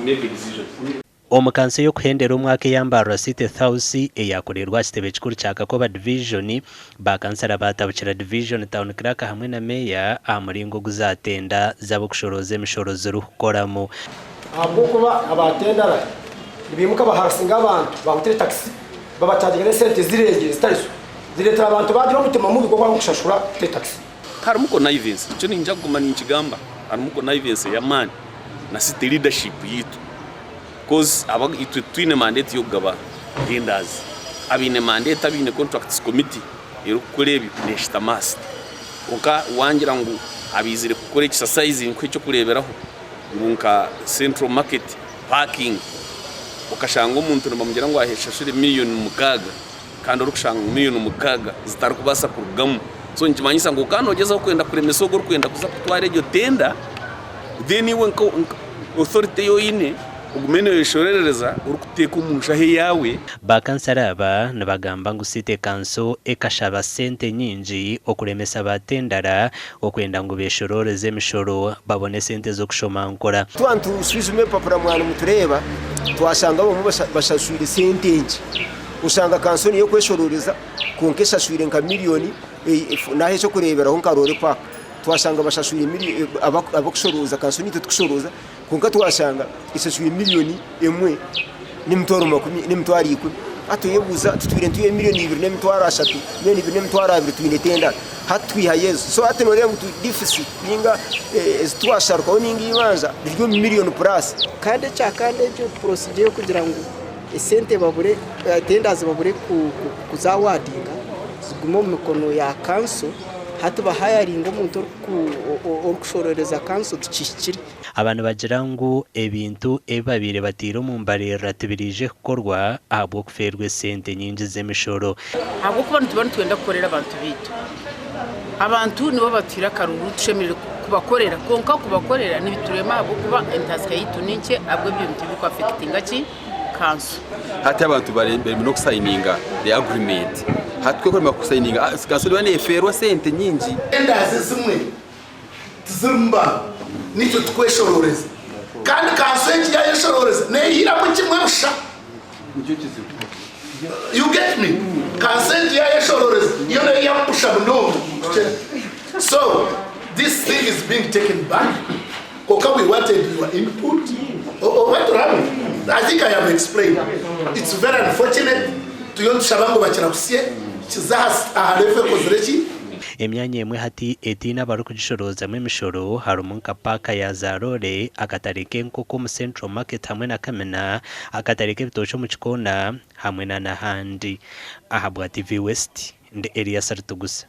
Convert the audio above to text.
made the decision. Omu kanso y'okuhendera omwaka eya Mbarara City House eyakoreirwe aha kitebe kikuru kya Kakoba Division, ba kansara baatabukira Division Town Clerk hamwe na Meeya aha muringo ogu za tenda z'abarikushorooza emishoro zirikukoramu. Ahabw'okuba aba tendara nibaimuka baharasinga abantu bahutire takisi babakyaginga n'esente zirengire zitari zo, zireetera abantu baagira omutima mubi gw'okwanga kushashura hutire takisi. Harimu connivance, ekyo niinyija kuguma ninkigamba, harimu connivance ey'amaani na city leadership yaitu coz itwe titwine mandate y'okugaba tenders, abaine mandate abaine contracts committee erikukora ebyo neshutama aha city kwonka wangira ngu abaizire kukora exercise nkuhe eky'okureeberaho ngu nka central market parking okashanga omuntu nibamugira ngu ashashure miriyoni mukaaga kandi orikushanga ngu miriyoni mukaaga zitarikubaasa kurugamu so nikimanyisa ngu okaba nogyezaho kwenda kuremesa ogwo orikwenda kuza kutwara egyo tenda then iwe nka authority ei oine ogume noyeshorerereza orikuteeka omu nshaho eyaawe. Ba kansara aba nibagamba ngu City Kanso ekashaba sente nyingi okuremesa ba tendara okwenda ngu beshororeze emishoro babone sente z'okushomankura. Twaba nitushwijuma ebipapura mwaba nimutureeba, twashanga abamwe bashashwire sente nkye. Oshanga kanso niyo erikweshororeza kwonka eshashwire nka miriyoni, naha eky'okureeberaho nka Rore Park, twashanga bashashwire abarikushorooza, kanso niitwe turikushorooza, kwonka twashanga eshashwire miriyoni emwe n'emitwaro makumi n'emitwaro ikumi. Hati oyebuuza tutwire nitwihayo miriyoni ibiri n'emitwaro ashatu, miriyoni ibiri n'emitwaro abiri twine tendara. Hati twihayo ezo. So hati nooreeba ngu deficit ninga ezi twasharukaho ninga eibanja riri omu miriyoni puraasi. Kandi ekya kandi egyo procedure y'okugira ngu esente babure tenders babure kuzawadinga zigume omu mikono ya kanso hati bahayaringe omuntu orikushororeza kanso tikihikire. Aba nibagira ngu ebintu ebi babaire bataire omu mbaririra tibiraije kukorwa ahabw'okufeerwa esente nyingi z'emishoro. Ahabw'okuba nituba nitwenda kukorera abantu baitu. Abantu nibo batuhaire akaruru tushemereire kubakorera kwonka kubakorera nibiturema ahabw'okuba entaasya yaitu ni nkye ahabw'ebyo bintu ebirikuafekitinga ki kanso. Hati abantu barimu n'okusayininga the agreement. Hati kwekurema kusayininga kanso neeba nefeerwa sente nyingi. Tenders ezimwe tizirimu bantu, naitwe tukweshorooreza. Kandi kanso egi yaayeshorooreza neeyihamu kimwe busha. You get me? Kanso egi yaayeshorooreza yo neeyihamu busha munonga kukira. So this thing is being taken back. Kwonka we wanted your input. Oba turi hamwe? I think I have explained. It's very unfortunate. Turiyo nitushaba ngu bakirahutsye kize aha level ekozire ki? Emyanya emwe hati etaine abarikugishoroozamu emishoro harimu nka paaka ya Zarore, akatare k'enkoko omu Central Market hamwe na Kamina, akatare k'ebitookye omu Kikoona hamwe na n'ahandi. Ahabwa TV West, ndi Elias Ritugusa.